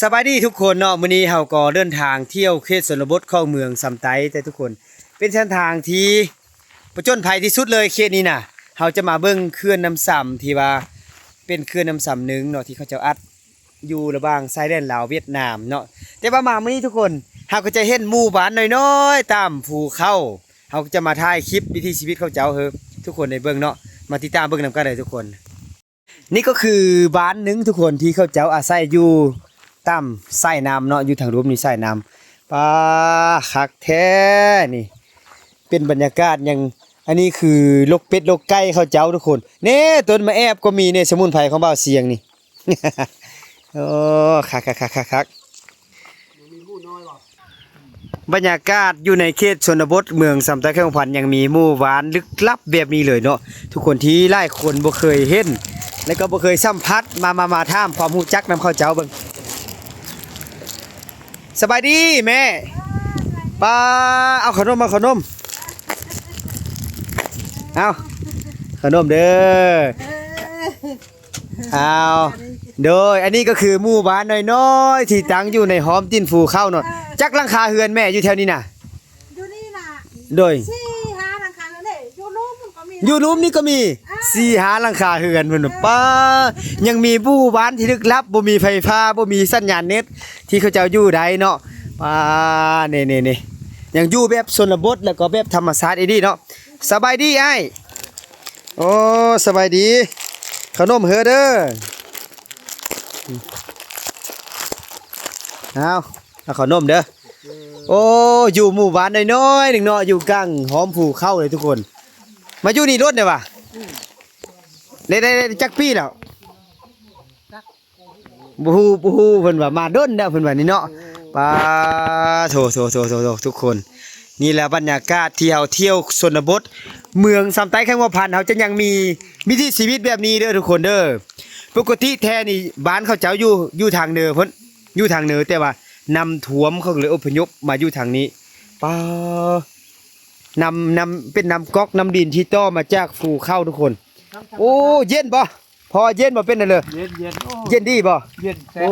ສະບາຍດີທຸກຄົນເນາະ, ມື້ນີ້ເຮົາກໍເດີນທາງທ່ຽວເຂດຊົນນະບົດຂອງເມືອງຊຳໃຕ້ເດີທຸກຄົນ. ເປັນເສັ້ນທາງທີ່ຜະຈົນໄພທີ່ສຸດເລີຍເຂດນີ້ນະ. ເຮົາຈະມາເບິ່ງເຂື່ອນນ້ຳຊຳ ທີ່ວ່າເປັນເຂື່ອນນ້ຳຊຳໜຶ່ງເນາະ ທີ່ເຂົາເຈົ້າອັດຢູ່ລະຫວ່າງຊາຍແດນລາວຫວຽດນາມເນາະ. ແຕ່ວ່າມາມື້ນີ້ທຸກຄົນ ເຮົາກໍຈະເຫັນໝູ່ບ້ານນ້ອຍໆຕາມພູເຂົາ. ເຮົາກໍຈະມາຖ່າຍຄລິບວິຖີຊີວິດເຂົາເຈົ້າໃຫ້ທຸກຄົນໄດ້ເບິ່ງເນາະ. ມາຕິດຕາມເບິ່ງນຳກັນເດີທຸກຄົນ. ນີ້ກໍຄືບ້ານໜຶ່ງທຸກຄົນ ທີ່ເຂົາເຈົ້າອາໄສຢູ່ຕາມສາຍນ້ຳເນາະ, ຢູ່ທາງລຸ່ມນີ້ສາຍນ້ຳ. ປາ ຄັກແທ້ນີ້ ເປັນບັນຍາກາດຫຍັງ. ອັນນີ້ຄືລົກເປັດລົກໄກ່ເຂົາເຈົ້າທຸກຄົນ. ແນ່ ຕົ້ນໝາກແອບກໍມີແນ່, ສະໝຸນໄພຂອງບ່າວຊຽງນີ້. ໂອ້ ຄັກໆໆໆໆ. ບັນຍາກາດຢູ່ໃນເຂດຊົນນະບົດເມືອງຊຳໃຕ້ແຂວງຫົວພັນ ຍັງມີໝູ່ບ້ານລຶກລັບແບບນີ້ເລີຍເນາະທຸກຄົນ, ທີ່ຫຼາຍຄົນບໍ່ເຄີຍເຫັນ ແລະກໍບໍ່ເຄີຍສຳຜັດ. ມາ ມາ ມາຖາມຄວາມຮູ້ຈັກນຳເຂົາເຈົ້າເບິ່ງ. ສະບາຍດີແມ່. ປາ ເອົາຂະໜົມ ເອົາຂະໜົມ ເອົາຂະໜົມເດີ. ເອີ ອ້າວ ໂດຍ ອັນນີ້ກໍຄືໝູ່ບ້ານນ້ອຍໆ ທີ່ຕັ້ງຢູ່ໃນຫ້ອມຕີນພູເຂົາເນາະ. ຈັກຫຼັງຄາເຮືອນແມ່ຢູ່ແຖວນີ້ນະ? ຢູ່ນີ້ນະ ໂດຍ ສີ່ຫ້າຫຼັງຄາເຮືອນເດ້. ຢູ່ລຸ່ມມັນກໍມີນະ ຢູ່ລຸ່ມນີ້ກໍມີ ອ່າ ສີ່ຫ້າຫຼັງຄາເຮືອນພຸ້ນນະ. ເອີ ປ້າ ຍັງມີໝູ່ບ້ານທີ່ລຶກລັບ ບໍ່ມີໄຟຟ້າ ບໍ່ມີສັນຍານເນັດ ທີ່ເຂົາເຈົ້າຢູ່ໄດ້ເນາະ. ປ້າ ນີ້ໆໆ ຍັງຢູ່ແບບຊົນນະບົດ ແລ້ວກໍແບບທຳມະຊາດອີ່ຫຼີເນາະ. ສະບາຍດີອ້າຍ. ໂອ້ ສະບາຍດີ. ຂະໜົມເຮີເດີ. ເອົາ ເອົາຂະໜົມເດີ. ໂອ້ ຢູ່ໝູ່ບ້ານນ້ອຍໆໜຶ່ງເນາະ, ຢູ່ກາງຫ້ອມພູເຂົາເລີຍທຸກຄົນ. ມາຢູ່ນີ້ດົນແລ້ວຫວາ? ໄດ້ ໄດ້ ໄດ້ຈັກປີແລ້ວ? ບໍ່ຮູ້ ບໍ່ຮູ້. ເພິ່ນວ່າມາດົນແລ້ວ ເພິ່ນວ່ານີ້ເນາະ. ປາ ໂຖໆໆໆ ທຸກຄົນ. ນີ້ແຫຼະບັນຍາກາດທີ່ເຮົາທ່ຽວຊົນນະບົດ ເມືອງຊຳໃຕ້ແຂວງຫົວພັນ ເຮົາຈະຍັງມີວິຖີຊີວິດແບບນີ້ເດີທຸກຄົນເດີ. ປົກກະຕິແທ້ນີ້ບ້ານເຂົາເຈົ້າຢູ່ ຢູ່ທາງເໜືອພຸ້ນ ຢູ່ທາງເໜືອ, ແຕ່ວ່ານ້ຳຖ້ວມ ເຂົາກໍເລີຍອົບພະຍົບມາຢູ່ທາງນີ້. ປາ ນ້ຳ ນ້ຳ ເປັນນ້ຳກອກນ້ຳດິນທີ່ຕໍ່ມາຈາກພູເຂົາທຸກຄົນ. ໂອ້ ເຢັນບໍ່? ພໍເຢັນບໍ່? ເປັນແນວເລີ? ເຢັນໆ. ໂອ້ ເຢັນດີບໍ່? ເຢັນແຊບ. ໂອ້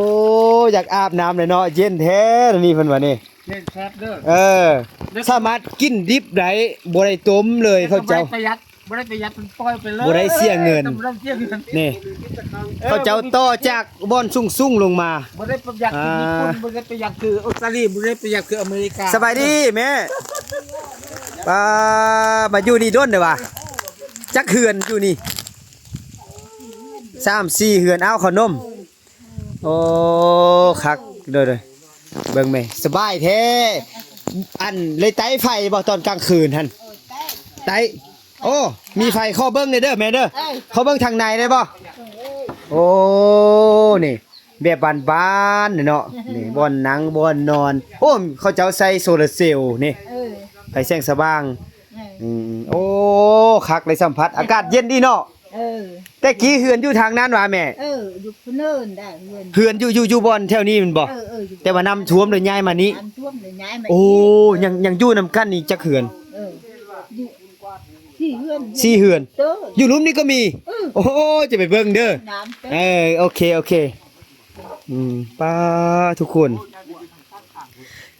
ຢາກອາບນ້ຳເລີຍເນາະ, ເຢັນແທ້ນີ້ເພິ່ນວ່ານີ້. ເຢັນແຊບເດີ. ເອີ ສາມາດກິນດິບໄດ້ ບໍ່ໄດ້ຕົ້ມເລີຍເຂົາເຈົ້າ. ປະຢັດ ບໍ່ໄດ້ປະຢັດ ມັນປ່ອຍໄປເລີຍ ບໍ່ໄດ້ເສຍເງິນ. ບໍ່ໄດ້ເສຍເງິນ ນີ້ ເອີ ເຂົາເຈົ້າຕໍ່ຈາກບ່ອນສູງໆລົງມາ. ບໍ່ໄດ້ປະຢັດຄືຍີ່ປຸ່ນ ອ່າ ບໍ່ໄດ້ປະຢັດຄືອົດສະຕາລີ ບໍ່ໄດ້ປະຢັດຄືອາເມລິກາ. ສະບາຍດີແມ່. ປາ ມາຢູ່ນີ້ດົນເດີຫວາ? ຈັກເຮືອນຢູ່ນີ້? ສາມສີ່ເຮືອນ. ເອົາຂະໜົມ. ໂອ້ ຄັກເດີ ເບິ່ງແມ່ ສະບາຍແທ້. ອັນ ໄດ້ໄຕ້ໄຟບໍ່ຕອນກາງຄືນຫັ້ນ? ໄຕ້. ໂອ້ ມີໄຟ. ຂໍເບິ່ງແດ່ເດີແມ່ເດີ. ເອີ ຂໍເບິ່ງທາງໃນໄດ້ບໍ່? ໂອ້ ນີ້ແບບບ້ານໆເນາະ. ນີ້ບ່ອນນັ່ງບ່ອນນອນ. ໂອ້ ເຂົາເຈົ້າໃສ່ໂຊລາເຊວນີ້. ເອີ ໄຟແສງສະຫວ່າງ. ເອີ ອືມ ໂອ້ ຄັກ ໄດ້ສຳຜັດອາກາດເຢັນດີເນາະ. ເອີ ແຕ່ກີ້ເຮືອນຢູ່ທາງນັ້ນຫວາແມ່? ເອີ ຢູ່ພຸ້ນເນີນໄດ້ເຮືອນ ເຮືອນຢູ່ ຢູ່ ຢູ່ບ່ອນແຖວນີ້ແມ່ນບໍ່? ເອີ ເອີ ຢູ່ ແຕ່ວ່ານ້ຳຖ້ວມເລີຍຍ້າຍມານີ້. ນ້ຳຖ້ວມເລີຍຍ້າຍມາ ໂອ້ ນີ້ ຍັງ ຍັງຢູ່ນຳກັນນີ້ຈັກເຮືອນ? ເອີ ຢູ່ສີ່ເຮືອນ ສີ່ເຮືອນ. ໂອ້ ຢູ່ລຸ່ມນີ້ກໍມີ. ເອີ ໂອ້ ຈະໄປເບິ່ງເດີ. ນ້ຳເຕີບ. ເອີ ໂອເຄ ໂອເຄ. ອືມ ປ້າ ທຸກຄົນ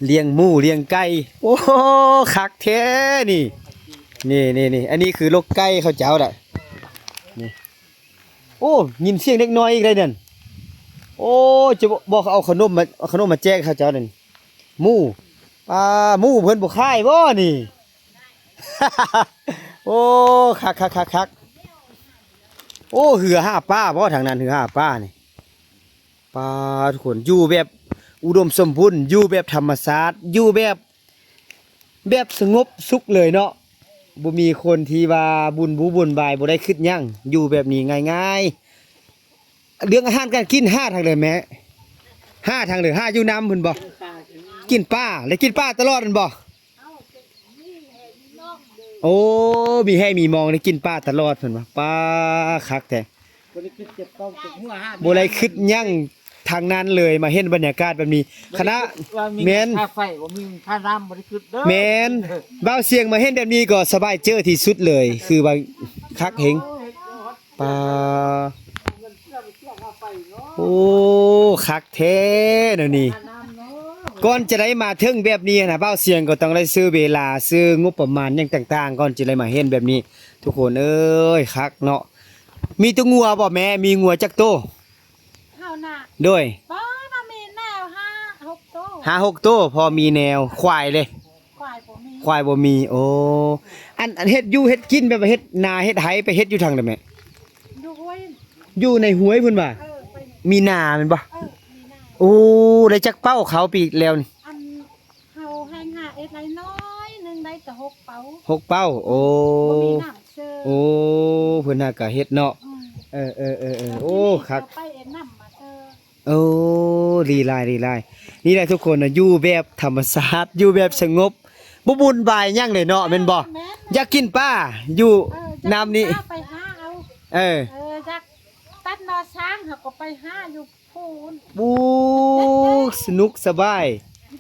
ລ້ຽງໝູລ້ຽງໄກ່. ໂອ້ ຄັກແທ້ນີ້. ນີ້ໆໆ ອັນນີ້ຄືລົກໄກ່ເຂົາເຈົ້າລະນີ້. ໂອ້ ຍິນສຽງເດັກນ້ອຍອີກໄດ໋ນັ້ນ. ໂອ້ ຈະບອກ ບອກເຂົາເອົາຂະໜົມມາ ເອົາຂະໜົມມາແຈກເຂົາເຈົ້ານັ້ນ. ໝູ ປ້າ ໝູເພິ່ນບໍ່ຂາຍບໍ່ນີ້? ໂອ້ ຄັກໆໆໆ. ໂອ້ ເຮືອຫາປາບໍ່ທາງນັ້ນ? ເຮືອຫາປານີ້. ປາ ທຸກຄົນ ຢູ່ແບບອຸດົມສົມບູນ ຢູ່ແບບທຳມະຊາດ ຢູ່ແບບ ແບບສະຫງົບສຸກເລີຍເນາະ. ບໍ່ມີຄົນທີ່ວ່າວຸ່ນວາຍ ບໍ່ໄດ້ຄິດຫຍັງ ຢູ່ແບບນີ້ງ່າຍໆ. ເລື່ອງອາຫານການກິນຫາທາງໃດແມ່? ຫາທາງໃດ? ຫາຢູ່ນ້ຳພຸ້ນບໍ່? ກິນປາ ແລະກິນປາຕະຫຼອດແມ່ນບໍ່? ໂອ້ ມີແຮ່ມີມອງ ໄດ້ກິນປາຕະຫຼອດເພິ່ນວ່າ. ປາ ຄັກແທ້. ບໍ່ໄດ້ຄິດເຈັບທ້ອງເຈັບຫົວຫາ ບໍ່ໄດ້ຄິດຫຍັງທາງນັ້ນເລີຍ ມາເຫັນບັນຍາກາດແບບນີ້. ຄະນະ ບໍ່ໄດ້ຄິດວ່າມີ ແມ່ນ ຄ່າໄຟ ບໍ່ມີຄ່ານ້ຳ ບໍ່ໄດ້ຄິດເດີ. ແມ່ນ ບ່າວຊຽງມາເຫັນແບບນີ້ກໍສະບາຍເຈີທີ່ສຸດເລີຍ ຄືວ່າຄັກເຮງ. ປາ ໂອ້ ຄັກແທ້ແນວນີ້. ກ່ອນຈະໄດ້ມາເຖິງແບບນີ້ນະ ບ່າວຊຽງກໍຕ້ອງໄດ້ຊື້ເວລາ ຊື້ງົບປະມານຫຍັງຕ່າງໆ ກ່ອນຈະໄດ້ມາເຫັນແບບນີ້ ທຸກຄົນເອີຍ. ຄັກເນາະ. ມີແຕ່ງົວບໍ່ແມ່? ມີງົວຈັກໂຕ? ເຮົານະ ໂດຍ ບໍ່ ບໍ່ມີແນວ ຫ້າຫົກໂຕ ຫ້າຫົກໂຕ ພໍມີແນວ. ຄວາຍເດ້? ຄວາຍບໍ່ມີ ຄວາຍບໍ່ມີ. ໂອ້ ອັນ ອັນເຮັດຢູ່ເຮັດກິນ ແບບວ່າເຮັດນາເຮັດໄຮ່ ໄປເຮັດຢູ່ທາງໃດແມ່? ຢູ່ຫ້ວຍ ຢູ່ໃນຫ້ວຍພຸ້ນວ່າ? ເອີ ໄປ ມີນາແມ່ນບໍ່? ເອີ ມີນາ. ໂອ້ ໄດ້ຈັກເປົ້າເຂົ້າປີແລ້ວນີ້? ອັນ ເຮົາແຮ່ງຫາເຮັດໄດ້ໜ້ອຍໜຶ່ງ ໄດ້ແຕ່ຫົກເປົາ ຫົກເປົາ. ໂອ້ ບໍ່ມີນ້ຳເຊີ. ໂອ້ ເພິ່ນຫາກະເຮັດເນາະ. ອືມ ເອີໆໆໆ ໂອ້ ຄັກ ໄປເອັນນ້ຳມາເຊີ. ໂອ້ ດີຫຼາຍ ດີຫຼາຍ. ນີ້ແຫຼະທຸກຄົນນະ ຢູ່ແບບທຳມະຊາດ ຢູ່ແບບສະຫງົບ ບໍ່ວຸ່ນວາຍຫຍັງເລີຍເນາະ ແມ່ນບໍ່? ແມ່ນໆ ຢາກກິນປາຢູ່ ເອີ ຢາກກິນ ນ້ຳນີ້ ປາໄປຫາເອົາ. ເອີ ເອີ ຢາກຕັດໜໍ່ຊ້າງ ເຮົາກໍໄປຫາຢູ່ພຸ້ນ. ໂອ້ ສະໜຸກສະບາຍ.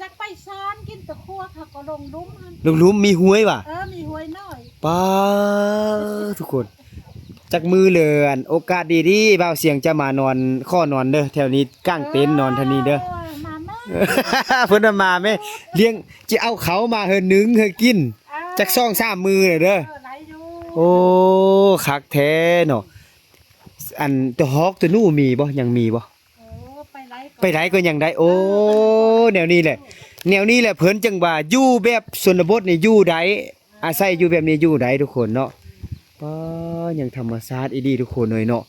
ຢາກໄປຊ້ອນກິນຕະຂວດ ເຮົາກໍລົງລຸ່ມຫັ້ນ ລົງລຸ່ມ ມີຫ້ວຍຫວາ? ເອີ ມີຫ້ວຍນ້ອຍ. ປາດ ທຸກຄົນ ຈັກມື້ເລີຍ ອັນໂອກາດດີໆ ບ່າວຊຽງຈະມານອນ ຂໍນອນເດີ ແຖວນີ້ ກາງເຕັນນອນແຖວນີ້ເດີ. ເອີ ມາແມ່ ເພິ່ນວ່າມາແມ່ ລ້ຽງ ຈະເອົາເຂົ້າມາໃຫ້ໜຶ້ງໃຫ້ກິນ ເອີ ຈັກສອງສາມມື້ເດີ. ເອີ ໄດ້ຢູ່. ໂອ້ ຄັກແທ້ເນາະ. ອັນ ຕະຮອກ ຕະໜູມີບໍ່? ຍັງມີບໍ່? ໂອ້ ໄປໄລ່ກໍ ໄປໄລ່ກໍຍັງໄດ້. ໂອ້ ເອີ ແນວນີ້ແຫຼະ ແນວນີ້ແຫຼະ ເພິ່ນຈຶ່ງວ່າຢູ່ແບບຊົນນະບົດນີ້ຢູ່ໄດ້ ອາໄສຢູ່ແບບນີ້ຢູ່ໄດ້ທຸກຄົນເນາະ. ປ້າ ຍັງທຳມະຊາດອີ່ຫຼີທຸກຄົນເອີຍເນາະ.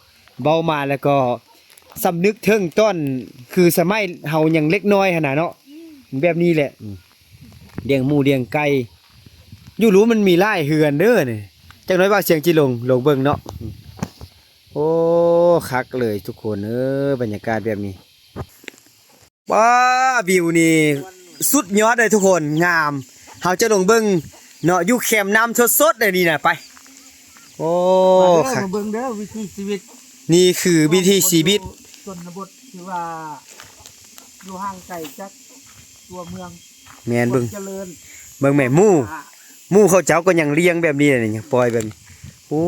ເວົ້າມາແລ້ວກໍສຳນຶກເຖິງຕອນ ຄືສະໄໝເຮົາຍັງເລັກນ້ອຍຫັ້ນນະເນາະ. ອືມ ແບບນີ້ແຫຼະ ອືມ ລ້ຽງໝູລ້ຽງໄກ່. ຢູ່ຮູ້ມັນມີຫຼາຍເຮືອນເດີນີ້. ຈັກໜ້ອຍບ່າວຊຽງຊິລົງ ລົງເບິ່ງເນາະ. ໂອ້ ຄັກເລີຍທຸກຄົນເອີຍ ບັນຍາກາດແບບນີ້. ວ້າ ວິວນີ້ສຸດຍອດເລີຍທຸກຄົນ ງາມ. ເຮົາຈະລົງເບິ່ງເນາະ ຢູ່ແຄມນ້ຳສົດໆ ເລີຍນີ້ນະ ໄປ. ໂອ້ ມາເດີ ຄັກ ມາເບິ່ງເດີ ວິຖີຊີວິດ. ນີ້ຄືວິຖີຊີວິດ ຊົນນະບົດທີ່ວ່າຢູ່ຫ່າງໄກຈາກຕົວເມືອງ. ແມ່ນ ເບິ່ງ ຄວາມຈະເລີນ ເບິ່ງແມ່ ໝູ ອ່າ ໝູເຂົາເຈົ້າກໍຍັງລ້ຽງແບບນີ້ເລີຍນີ້ ຍັງປ່ອຍແບບນີ້. ໂອ້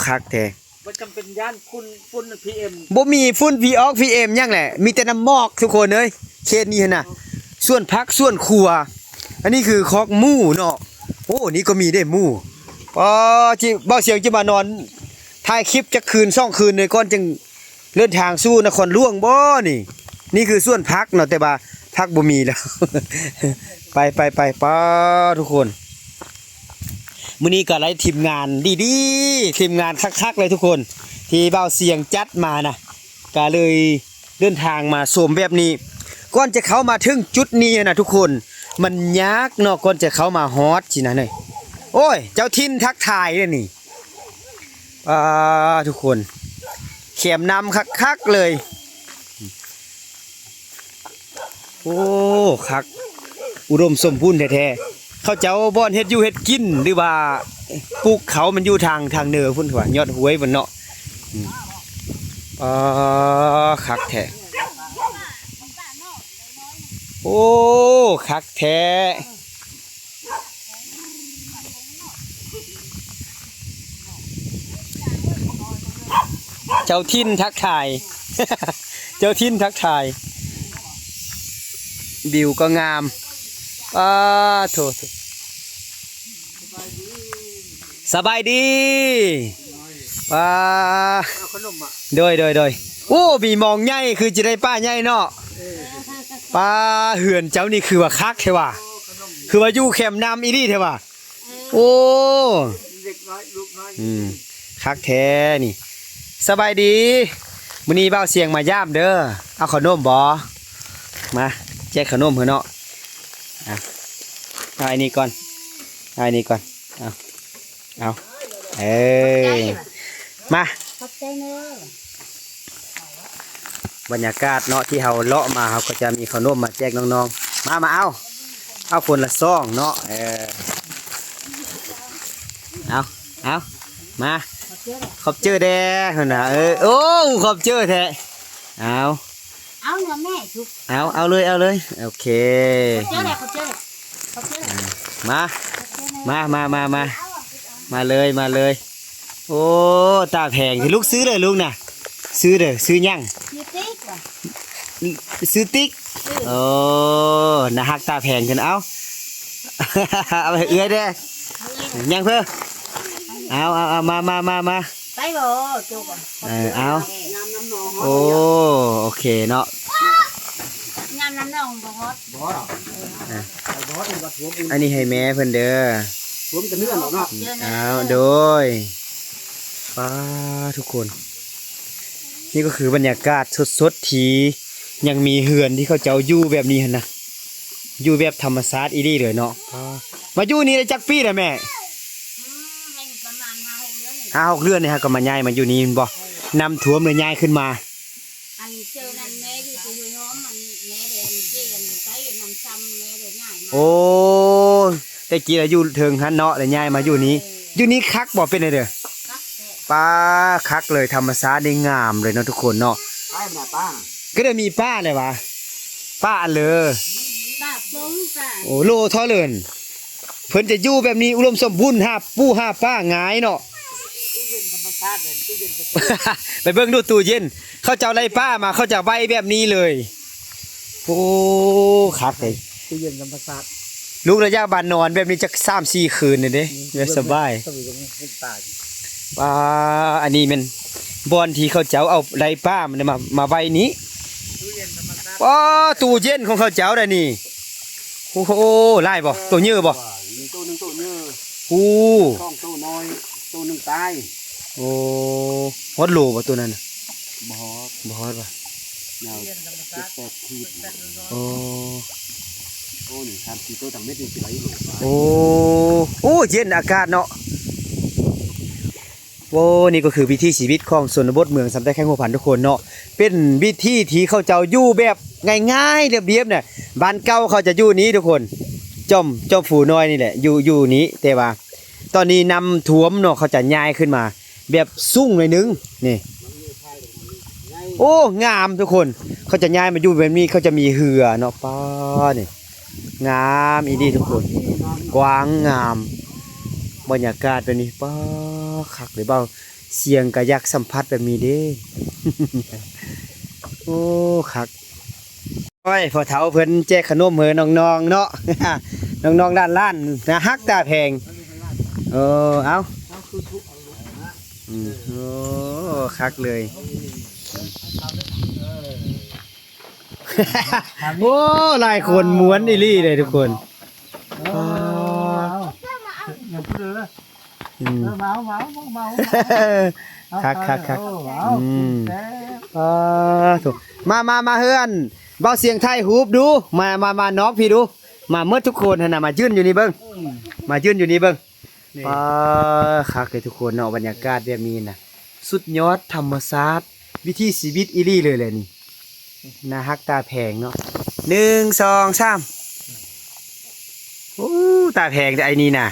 ຄັກແທ້. ບໍ່ຈຳເປັນຢ້ານຝຸ່ນ ຝຸ່ນ ພີເອັມ ບໍ່ມີຝຸ່ນ ພີອອກ ພີເອັມ ຫຍັງແຫຼະ ມີແຕ່ນ້ຳໝອກທຸກຄົນເອີຍ. ເຂດນີ້ຫັ້ນນະ ສວນຜັກ ສວນຄົວ. ອັນນີ້ຄືຄອກໝູເນາະ. ໂອ້ ນີ້ກໍມີເດ້ໝູ. ອໍ ຈິ ບ່າວຊຽງຈະມານອນຖ່າຍຄລິບຈັກຄືນສອງຄືນເລີຍ ກ່ອນຈຶ່ງເດີນທາງສູ່ນະຄອນຫຼວງບໍນີ້. ນີ້ຄືສວນຜັກເນາະ ແຕ່ວ່າຜັກບໍ່ມີແລ້ວ. ໄປ ໄປ ໄປ ປ້າ ທຸກຄົນ. ມື້ນີ້ກໍໄດ້ທີມງານດີໆ ທີມງານຄັກໆ ເລີຍທຸກຄົນ ທີ່ບ່າວຊຽງຈັດມານະ ກໍເລີຍເດີນທາງມາຊົມແບບນີ້. ກ່ອນຈະເຂົ້າມາເຖິງຈຸດນີ້ນະທຸກຄົນ ມັນຍາກເນາະ ກ່ອນຈະເຂົ້າມາຮອດຊີ້ນະເນີຍ. ໂອ້ຍ ເຈົ້າຖິ່ນທັກທາຍເດ້ນີ້. ອ່າ ທຸກຄົນ ແຄມນ້ຳຄັກໆ ເລີຍ. ໂອ້ ຄັກ ອຸດົມສົມບູນແທ້ໆ. ເຂົາເຈົ້າບ່ອນເຮັດຢູ່ເຮັດກິນ ຫຼືວ່າປູກເຂົ້າມັນຢູ່ທາງ ທາງເໜືອພຸ້ນ ວ່າຍອດຫ້ວຍພຸ້ນເນາະ. ອືມ ອໍ ຄັກແທ້. ໂອ້ ຄັກແທ້. ເຈົ້າຖິ່ນທັກທາຍ ເຈົ້າຖິ່ນທັກທາຍ. ວິວກໍງາມ. ປາໂທ ສະບາຍດີ. ປາ ເອົາຂະໜົມມາ. ໂດຍ ໂດຍ ໂດຍ. ໂອ້ ມີມອງໃຫຍ່ ຄືຈະໄດ້ປາໃຫຍ່ເນາະ. ເອີ ປາ ເຮືອນເຈົ້ານີ້ຄືວ່າຄັກແທ້ວ່າ ເອົາຂະໜົມ ຄືວ່າຢູ່ແຄມນ້ຳອີ່ຫຼີແທ້ວ່າ. ເອີ ໂອ້ ເດັກນ້ອຍ ລູກນ້ອຍ. ອືມ ຄັກແທ້ນີ້. ສະບາຍດີ. ມື້ນີ້ບ່າວຊຽງມາຢາມເດີ. ເອົາຂະໜົມບໍ? ມາ ແຈກຂະໜົມເພິ່ນເນາະ. ເອົາ ເອົາອັນນີ້ກ່ອນ ເອົາອັນນີ້ກ່ອນ. ເອົາ ເອົາ ເອີ ຂອບໃຈ ມາ ຂອບໃຈເດີ. ບັນຍາກາດເນາະ ທີ່ເຮົາເລາະມາ ເຮົາກໍຈະມີຂະໜົມມາແຈກນ້ອງໆ. ມາ ມາເອົາ ເອົາຄົນລະສອງເນາະ. ເອີ ເອົາ ເອົາ ມາ ຂອບໃຈເດີ ເພິ່ນວ່າ. ເອີ ໂອ້ ຂອບໃຈແທ້. ເອົາ ເອົາເນາະແມ່ ເອົາ ເອົາເລີຍ ເອົາເລີຍ. ໂອເຄ ຂອບໃຈແຫຼະ ຂອບໃຈແຫຼະ ຂອບໃຈແຫຼະ. ມາ ມາ ມາ ມາ ມາ ມາເລີຍ ມາເລີຍ. ໂອ້ ຕາແພງ ລູກຊື້ເລີຍລູກນະ. ຊື່ເດີ ຊື່ຫຍັງ? ຊື່ຕິກຫວາ? ຊື່ຕິກ. ເອີ ໂອ້ ໜ້າຮັກຕາແພງຂຶ້ນ ເອົາ ເອົາໃຫ້ເອື້ອຍແດ່. ຫຍັງເພີ່? ເອົາ ເອົາ ເອົາ ມາ ມາ ມາ ມາ ໄປບໍ່? ໂຈກ ເອີ ເອົາ ໂອ້ ໂອເຄເນາະ. ຍາມນ້ຳໜອງບໍ່ຮອດ ບໍ່ຮອດ ອ່ະ ບໍ່ຮອດ ອັນນີ້ວ່າຖ້ວມ ອັນນີ້ໃຫ້ແມ່ເພິ່ນເດີ ຖ້ວມກະເລື່ອນອອກເນາະ. ອ້າວ ໂດຍ ປ້າ ທຸກຄົນ ນີ້ກໍຄືບັນຍາກາດສົດໆ ທີ່ຍັງມີເຮືອນທີ່ເຂົາເຈົ້າຢູ່ແບບນີ້ຫັ້ນນະ ຢູ່ແບບທຳມະຊາດອີ່ຫຼີເລີຍເນາະ. ມາຢູ່ນີ້ໄດ້ຈັກປີແລ້ວແມ່? ອືມ ປະມານຫ້າຫົກເດືອນນີ້ ຫ້າຫົກເດືອນນີ້ ເຮົາກໍມາ ຍ້າຍມາຢູ່ນີ້ແມ່ນບໍ່? ເອີ ນ້ຳຖ້ວມເລີຍຍ້າຍຂຶ້ນມາ. ອັນເຈົ້ານັ້ນແມ່ຢູ່ທີ່ຫ້ວຍຫອມ ອັນແມ່ໄດ້ອັນເຈ້ອັນໄປນຳຊ້ຳ ແມ່ໄດ້ຍ້າຍມາ. ໂອ້ ແຕ່ກີ້ລະຢູ່ເທິງຫັ້ນເນາະ ແລ້ວຍ້າຍມາຢູ່ນີ້. ເອີ ຢູ່ນີ້ຄັກບໍ່? ເປັນແນວໃດ? ຄັກແທ້ ປ້າ ຄັກເລີຍ ທຳມະຊາດນີ້ງາມເລີຍເນາະທຸກຄົນເນາະ. ປ້າ ໜ້າປ້າ ກໍໄດ້ມີປ້າແຫຼະຫວາ ປ້າອັນເລີ ປ້າປົງປ້າ. ໂອ້ ໂລເທົ່າເລີນ ເພິ່ນຈະຢູ່ແບບນີ້ອຸດົມສົມບູນ ຫາປູຫາປາງ່າຍເນາະ. ຕູ້ເຢັນທຳມະຊາດເລີຍ ຕູ້ເຢັນ ໄປເບິ່ງດູຕູ້ເຢັນ ເຂົາເຈົ້າໄລ່ປາມາ ເຂົາຈະໄວ້ແບບນີ້ເລີຍ. ໂອ້ ຄັກເດ້ ຕູ້ເຢັນທຳມະຊາດ. ລູກລະຢາກບ້ານນອນແບບນີ້ຈັກສາມສີ່ຄືນເດ້ ອືມ ແບບສະບາຍ. ປາ ອັນນີ້ແມ່ນບ່ອນທີ່ເຂົາເຈົ້າເອົາໄລ່ປາມາ ມາໄວ້ນີ້. ຕູ້ເຢັນທຳມະຊາດ ປາ ຕູ້ເຢັນຂອງເຂົາເຈົ້າໄດ໋ນີ້. ໂອ້ໂຫ ຫຼາຍບໍ່? ໂຕເຍີບໍ່? ໂຕໜຶ່ງໂຕເຍີ. ໂອ້ ສອງໂຕນ້ອຍ ໂຕໜຶ່ງຕາຍ. ໂອ້ ຮອດໂລບໍ່ໂຕນັ້ນນະ? ບໍ່ຮອດ ບໍ່ຮອດຫວາ? ຍາວເຈັດແປດຂີດ. ໂອ້ ໂອ້ ນີ້ສາມສີ່ໂຕ ຕັ້ງເມັດນີ້ຊິໄດ້ໂລ. ໂອ້ ໂອ້ ເຢັນອາກາດເນາະ. ໂອ້ ນີ້ກໍຄືວິຖີຊີວິດຂອງຊົນນະບົດເມືອງຊຳໃຕ້ແຂວງຫົວພັນທຸກຄົນເນາະ. ເປັນວິຖີທີ່ເຂົາເຈົ້າຢູ່ແບບງ່າຍໆ ລຽບໆ ນະ. ບ້ານເກົ່າເຂົາຈະຢູ່ນີ້ທຸກຄົນ ຈອມ ຈອມພູນ້ອຍນີ້ແຫຼະ ຢູ່ ຢູ່ນີ້ ແຕ່ວ່າຕອນນີ້ນ້ຳຖ້ວມເນາະ ເຂົາຈະຍ້າຍຂຶ້ນມາແບບສູງໜ້ອຍໜຶ່ງນີ້. ໂອ້ ງາມທຸກຄົນ ເຂົາຈະຍ້າຍມາຢູ່ແບບນີ້ ເຂົາຈະມີເຮືອເນາະ. ປ້າ ນີ້ ງາມອີ່ຫຼີທຸກຄົນ ກວ້າງງາມ ບັນຍາກາດແບບນີ້ ປ້າ ຄັກເລີຍ. ເບົາສຽງກະຢາກສຳຜັດແບບນີ້ເດ້. ໂອ້ ຄັກ. ໂອ້ຍ ພໍ່ເຖົ້າເພິ່ນແຈກຂະໜົມໃຫ້ນ້ອງໆ ເນາະ ນ້ອງໆ ຫຼານໆ ໜ້າຮັກຕາແພງ. ເອີ ເອົາ ອືມ ໂອ້ ຄັກເລີຍ. ໂອ້ ຫຼາຍຄົນມ່ວນອີ່ຫຼີເດ້ທຸກຄົນ. ເອີ ເອົາ ເອົາ ເອົາ ອືມ ເອົາ ເອົາ ເອົາ ເອົາ ຄັກໆໆ ເອົາ ອືມ ກິນແຊບ. ເອີ ໂທ້ ມາ ມາ ມາເຮືອນເບົາສຽງຖ່າຍຮູບດູ ມາ ມາ ມານອກພີ້ດູ ມາໝົດທຸກຄົນຫັ້ນນະ ມາຢືນຢູ່ນີ້ເບິ່ງ ອືມ ມາຢືນຢູ່ນີ້ເບິ່ງ. ນີ້ ປ້າ ຄັກເລີຍທຸກຄົນເນາະ ບັນຍາກາດແບບນີ້ນະ ສຸດຍອດທຳມະຊາດ ວິຖີຊີວິດອີ່ຫຼີເລີຍແຫຼະນີ້. ໜ້າຮັກຕາແພງເນາະ ໜຶ່ງ ສອງ ສາມ. ໂອ້ ຕາແພງເດ້ໄອ້ນີ້ນະ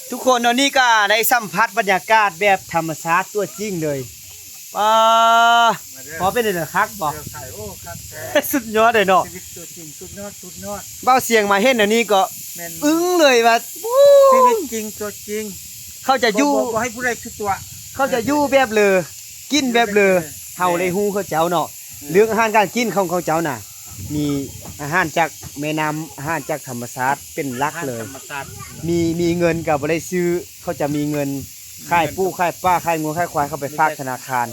ທຸກຄົນເນາະ. ນີ້ກໍໄດ້ສຳຜັດບັນຍາກາດແບບທຳມະຊາດຕົວຈິງເລີຍ. ປ້າ ມາເດີ ພໍເປັນໄດ໋ ຄັກບໍ່? ໂອ້ ຄັກແທ້ ສຸດຍອດເລີຍເນາະ ຊີວິດຕົວຈິງ ສຸດຍອດ ສຸດຍອດ. ເບົາສຽງມາເຫັນອັນນີ້ກໍ ແມ່ນ ອຶ້ງເລີຍວ່າ ໂອ້ ຊີວິດຈິງ ຕົວຈິງ ເຂົາຈະຢູ່ ບໍ່ ບໍ່ໃຫ້ຜູ້ໃດຄິດຕົວະ ເຂົາຈະຢູ່ແບບເລີ ກິນແບບເລີ ແບບເລີ ເຮົາໄດ້ຮູ້ເຂົາເຈົ້າເນາະ ເລື່ອງອາຫານການກິນຂອງເຂົາເຈົ້ານະ ມີອາຫານຈາກແມ່ນ້ຳ ອາຫານຈາກທຳມະຊາດເປັນຫຼັກເລີຍ ມີ ມີເງິນກໍບໍ່ໄດ້ຊື້ ເຂົາຈະມີເງິນຂາຍປູຂາຍປາ ຂາຍງົວຂາຍຄວາຍ ເຂົາໄປຝາກທະນາຄານ.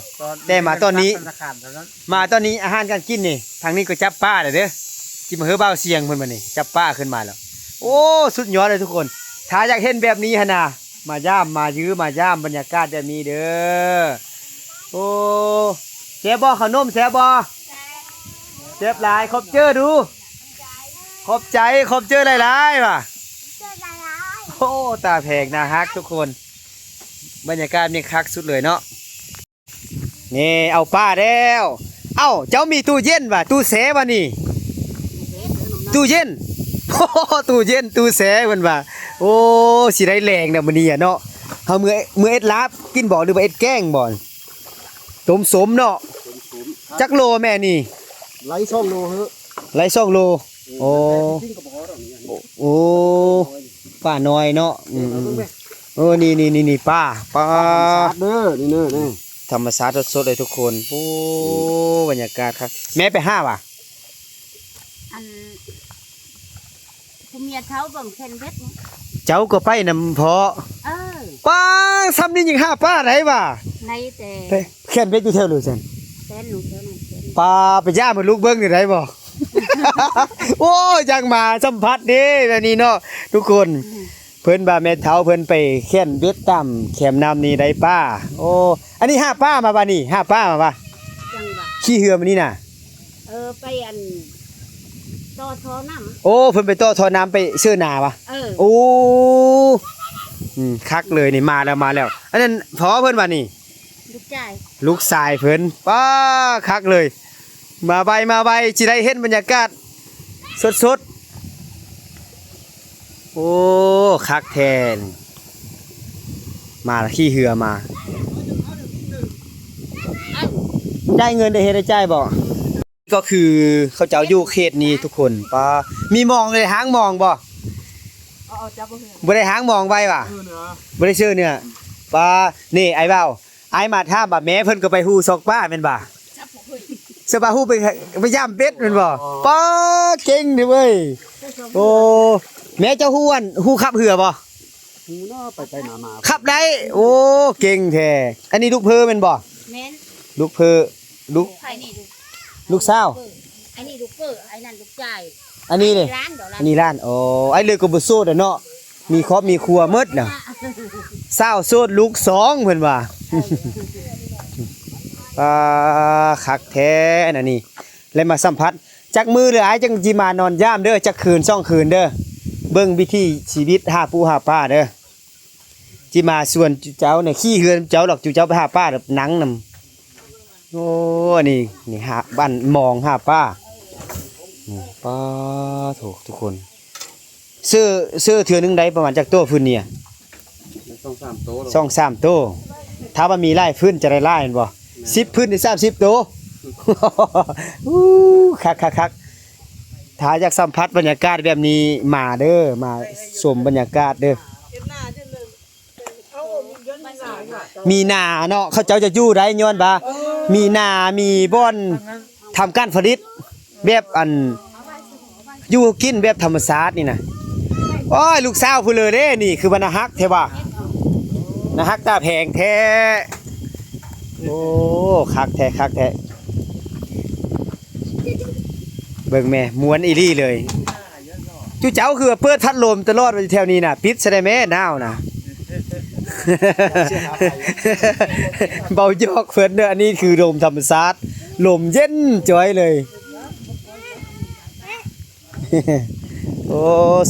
ແຕ່ມາຕອນນີ້ ມາຕອນນີ້ອາຫານການກິນນີ້ ທາງນີ້ກໍຈັບປາແລ້ວເດີ ຊິມາເຮີເບົາສຽງເພິ່ນບັດນີ້ ຈັບປາຂຶ້ນມາແລ້ວ. ໂອ້ ສຸດຍອດເລີຍທຸກຄົນ ຖ້າຢາກເຫັນແບບນີ້ຫັ້ນນະ ມາຢ້າມ ມາຢືມາຢ້າມບັນຍາກາດແບບນີ້ເດີ. ໂອ້ ແຊບບໍ່ ເຂົ້າໜົມແຊບບໍ່? ແຊບຫຼາຍ ຂອບເຈີດູ ຂອບໃຈ ຂອບເຈີຫຼາຍໆ ວ່າ. ໂອ້ ຕາແພງໜ້າຮັກທຸກຄົນ ບັນຍາກາດນີ້ຄັກສຸດເລີຍເນາະ. ນີ້ ເອົາປາແລ້ວ. ເອົ້າ ເຈົ້າມີຕູ້ເຢັນຫວາ? ຕູ້ແຊ່ຫວານີ້? ຕູ້ເຢັນ ຕູ້ເຢັນ ຕູ້ແຊ່ເພິ່ນວ່າ. ໂອ້ ຊິໄດ້ແລງແລ້ວມື້ນີ້ອະເນາະ. ເຮົາເມືອ ເມືອເຮັດລາບກິນບໍ່ ຫຼືວ່າເຮັດແກງບໍ່? ຕົ້ມສົມເນາະ. ຕົ້ມສົມ. ຈັກໂລແມ່ນີ້? ໄລ່ສອງໂລເຮີ້. ໄລ່ສອງໂລ. ໂອ້ ໂອ້ ປານ້ອຍເນາະ. ອືມ ເອີ ນີ້ໆໆໆ ປາ ປາ ປາທຳມະຊາດເດີ ນີ້ເນີ ນີ້ ທຳມະຊາດສົດໆເລີຍທຸກຄົນ. ໂອ້ ບັນຍາກາດຄັກ. ແມ່ໄປຫາຫວາ? ອັນ ຜູ້ເມຍເຖົ້າເບິ່ງແຄນເບັດນີ້ ເຈົ້າກໍໄປນຳເພາະ? ເອີ ປ້າ ຊ່ຳນີ້ຍັງຫາປາໄດ້ຫວາ? ໄດ້ແຕ່ ໄປແຄນເບັດຢູ່ແຖວເລີຊັ້ນ ແຄນຢູ່ແຖວນັ້ນແຄນ. ປ້າ ໄປຢ້າມໃຫ້ລູກເບິ່ງນີ້ໄດ້ບໍ່? ໂອ້ຍ ຈັ່ງມາສຳຜັດເດ້ແບບນີ້ເນາະທຸກຄົນ. ອືມ ເພິ່ນວ່າແມ່ເຖົ້າເພິ່ນໄປແຄນເບັດຕາມແຄມນ້ຳນີ້ໄດ້ປາ. ໂອ້ ອັນນີ້ຫາປາມາຫວານີ້? ຫາປາມາຫວາ? ຈັ່ງຫວະ ຂີ່ເຮືອມານີ້ນະ? ເອີ ໄປອັນ ຕໍ່ທໍ່ນ້ຳ. ໂອ້ ເພິ່ນໄປຕໍ່ທໍ່ນ້ຳໄປເຊີນາຫວາ? ເອີ ໂອ້ ອືມ ຄັກເລີຍນີ້. ມາແລ້ວ ມາແລ້ວ. ອັນນັ້ນພໍ່ເພິ່ນຫວານີ້? ລູກຊາຍ ລູກຊາຍເພິ່ນ. ປ້າ ຄັກເລີຍ. ມາໄວ ມາໄວ ຊິໄດ້ເຫັນບັນຍາກາດສົດໆ. ໂອ້ ຄັກແທ້. ມາຂີ່ເຮືອມາ ໄດ້ເງິນໄດ້ເຮັດໄດ້ຈ່າຍບໍ່? ກໍຄືເຂົາເຈົ້າຢູ່ເຂດນີ້ທຸກຄົນ. ປ້າ ມີມອງ ໄດ້ຫາງມອງບໍ່? ເອົາ ເອົາ ຈັບບໍ່ເຮືອ ບໍ່ໄດ້ຫາງມອງໄວ້ຫວາ? ເອີ ເໜືອ ບໍ່ໄດ້ເຊີເໜືອ. ປ້າ ນີ້ອ້າຍບ່າວ ອ້າຍມາຖາມວ່າແມ່ເພິ່ນກໍໄປຮູ້ຊອກປາແມ່ນບໍ່? ສະບາຮູ້ໄປ ໄປຢ້າມເບັດແມ່ນບໍ່? ອໍ ປ້າ ເກັ່ງເດີ້ເວີຍ. ໂອ້ ແມ່ເຈົ້າຮູ້ອັນ ຮູ້ຂັບເຮືອບໍ່? ຮູ້ເນາະ ໄປໄປມາມາ ຂັບໄດ້. ໂອ້ ເກັ່ງແທ້. ອັນນີ້ລູກເພີແມ່ນບໍ່? ແມ່ນ ລູກເພີ ລູກ ໃຜນີ້ລູກ ລູກສາວ. ອັນນີ້ລູກເພີ ອັນນັ້ນລູກຊາຍ. ອັນນີ້ເດ? ອັນນີ້ຫຼານ. ອໍ ອ້າຍເລີກກໍບໍ່ໂສດແລ້ວເນາະ ມີຄອບມີຄົວໝົດນະ. ສາວໂສດລູກສອງເພິ່ນວ່າ. ອ່າ ຄັກແທ້ນະນີ້. ແລະມາສຳຜັດ ຈັກມື້ເລີອ້າຍຈັ່ງຊິມານອນຢາມເດີ້ ຈັກຄືນສອງຄືນເດີ້. ເບິ່ງວິຖີຊີວິດຫາປູຫາປາເດີ້. ຊິມາຊວນເຈົ້ານີ້ ຂີ່ເຮືອນເຈົ້າດອກ ເຈົ້າໄປຫາປານັ່ງນຳ. ໂອ້ ອັນນີ້ ນີ້ຫາ ບ້ານມອງຫາປາ. ນີ້ ປາໂທ້ ທຸກຄົນ. ເຊີ ເຊີເທື່ອໜຶ່ງໄດ້ປະມານຈັກໂຕ ຟືນນີ້? ສອງສາມໂຕ ສອງສາມໂຕ. ຖ້າວ່າມີຫຼາຍຟືນຈະໄດ້ຫຼາຍແມ່ນບໍ່? ແມ່ນ ສິບຟືນນີ້ສາມສິບໂຕ. ອູ້ ຄັກໆໆ. ຖ້າຢາກສຳຜັດບັນຍາກາດແບບນີ້ ມາເດີ້ ມາຊົມບັນຍາກາດເດີ້. ມີນາເນາະ ເຂົາເຈົ້າຈະຢູ່ໄດ້ຍ້ອນວ່າ ເອີ ມີນາ ມີບ່ອນທຳການຜະລິດ ແບບອັນ ຢູ່ກິນແບບທຳມະຊາດນີ້ນະ. ໂອ້ຍ ລູກສາວຜູ້ເລີເດ້ນີ້ ຄືວ່າໜ້າຮັກແທ້ຫວາ? ໜ້າຮັກຕາແພງແທ້. ໂອ້ ຄັກແທ້ ຄັກແທ້. ເບິ່ງແມ້ ມ່ວນອີ່ຫຼີເລີຍ. ຈຸເຈົ້າຄືວ່າເປີດພັດລົມຕະຫຼອດວ່າຢູ່ແຖວນີ້ນະ ປິດຊະໄດ້ແມ້ ໜາວນະ. ເວົ້າຢອກເພິ່ນເດີ້ ອັນນີ້ຄືລົມທຳມະຊາດ ລົມເຢັນຈ້ອຍເລີຍ. ໂອ້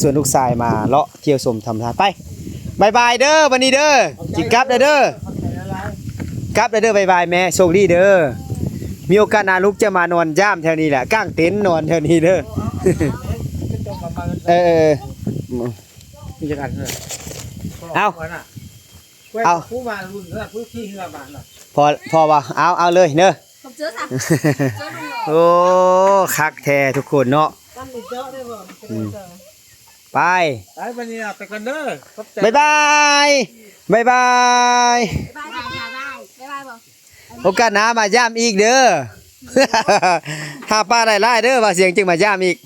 ຊວນລູກຊາຍມາເລາະທ່ຽວຊົມທຳມະຊາດ. ໄປ ບາຍບາຍເດີ້ ບັດນີ້ເດີ້ ຊິກັບແລ້ວເດີ້ ກັບແລ້ວເດີ້ ບາຍບາຍແມ່ ໂຊກດີເດີ້. ມີໂອກາດໜ້າລູກຈະມານອນຢາມແຖວນີ້ແຫຼະ ກາງເຕັນນອນແຖວນີ້ເດີ້. ເອີ ເອີ ມີຈັກອັນເດີ ເອົາ ເອົາ ຜູ້ມາລຸ້ນເຮືອ ຜູ້ຂີ່ເຮືອມາເນາະ ພໍ ພໍວ່າ ເອົາ ເອົາເລີຍເດີ. ໂອ້ ຄັກແທ້ທຸກຄົນເນາະ. ອືມ ໄປ ໄປບັດນີ້ນະ ໄປກ່ອນເດີ ຂອບໃຈ ບາຍບາຍ ບາຍບາຍ ບາຍບາຍ ບາຍບາຍ ໂອກາດໜ້າມາຢາມອີກເດີ. ຫາປາຫຼາຍໆເດີ ວ່າສຽງຈຶ່ງມາຢາມອີກ.